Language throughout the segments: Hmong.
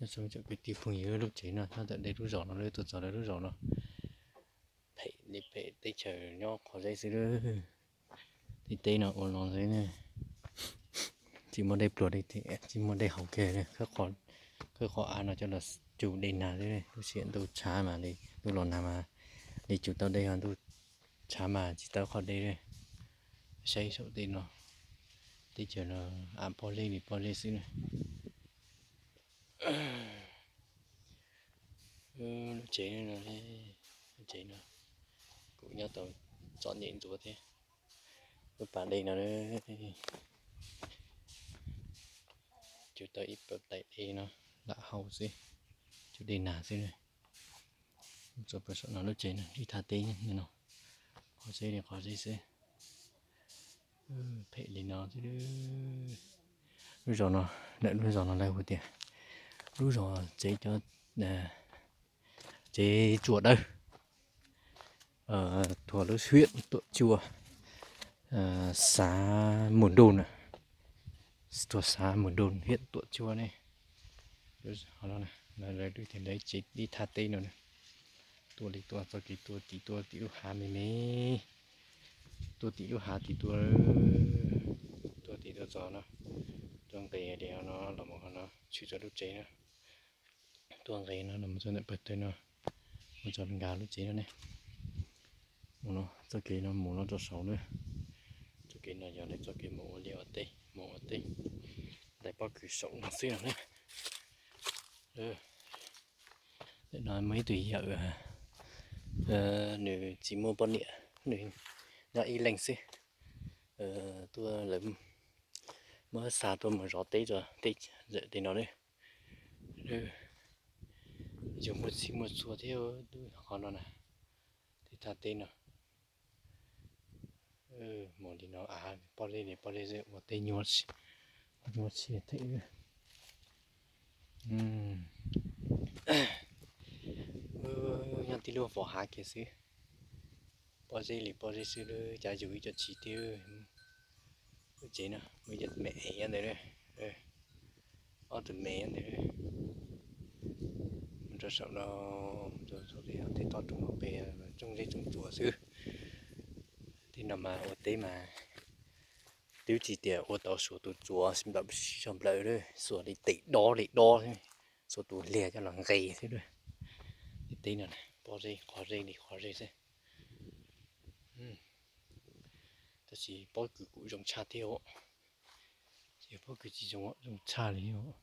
Tsoom kwv tij phooj ywg, lub tsev no nyob ntawm dej lub zos no, lawv tuaj txog lawv lub zos no. Phem li phem, teb chaws nyob qhov zeb xwb lawm. Tej teb no ua no xwb ne, tsis muaj dej pluag, tsis muaj dej haus kiag. Khawb qhov av no coj los cug de nag xwb. Lub sij hawm ntuj tshav mas li, ntuj los nag mas li cug tau dej, ho ntuj tshav mas tsis tau qhov de li. Saib saum tej no, teb chaws no av pob zeb li pob zeb xwb na. Lub tsev no, lub tsev no kuj nyob tau txom nyem ntxuav thiab. Lub pas dej no, cug tau ib pas tais dej no lam hau xwb, cug dej nag xwb na. Txog pem saum no lub tsev no ib thaj teb no, qhov zeb li qhov zeb xwb. Phem li no xwb. Lub zos no, lawv lub zos no lawv hu tias lub zos tsev cov, tsev tsuas dawb, thuam lub hiab Tuam Cua, xav Mus Nroj na, thuam xav Mus Nroj, hiab Tuam Cua ne. Lawv tias lawv tsev ib thaj teb no, tuaj li tuaj txoj kev tuaj tim, tuaj tim lub hav me me, tuaj tim lub hav tim tuaj, tuaj tim tuaj txog no, tuaj nqis li no los mus no tshwm txog lub tsev na. Tuaj nqis no los mus txog ntawm pawg tawg no, mus txog nkag lub tsev no ne. Mus no txoj kev no mus no rau saud na. Txoj kev no yog lawv txoj kev mus ua liaj ua teb, mus ua teb, ntawm pob kws saum no xwb no ne. Ntawm no muaj ib tug yawm, nws tsis muaj poj niam, nws nyob ib leeg xwb. Tuaj lawv muab xa tuaj mus zov teb rau tej ntawm tej no ne. Yus muaj txhij muaj txhua thiab, qhov no na, tej thaj teb no. Mus li no av pob zeb li pob zeb xwb, ua teb nyuaj, nyuaj siab thiab. Nyob tib lub vos hav kiag xwb, pob zeb li pob zeb xwb, cav yus ib co tsis thiab. Lub tsev no muaj ib co me ev nyob ntawd, ob tug me nyob ntawd. Mus rau saum no, mus rau saum tej toj roob no pem tsooj zeb tsooj tsuas xwb. Tej no mas ua teb mas twb tsis tias ua tau xuas tus tsuas nplawm sog nplawm, xuas li tes dob li dob, xuas tus hliav coj los nqes xwb. Tej teb no pob zeb qhov zeb li qhov zeb xwb. Tab sis pob kws kuj zoo tshaj thiab os. Ces pob kws tsis zoo, zoo tshaj li os.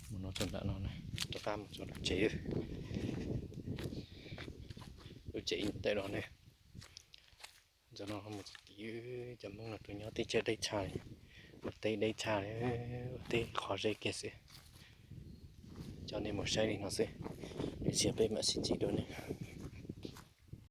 Mus no txog nram no, rov qab mus txog lub tsev, lub tsev ntawm no ne. Ntxov no mus txog tid, cov Hmoob no tuaj nyob teb chaws deb tshaj li, ua teb deb tshaj li, ua teb qhov zeb kiag xwb. Coj nej mus saib li no xwb, lub sij hawm peb mam sib ntsib dua ne.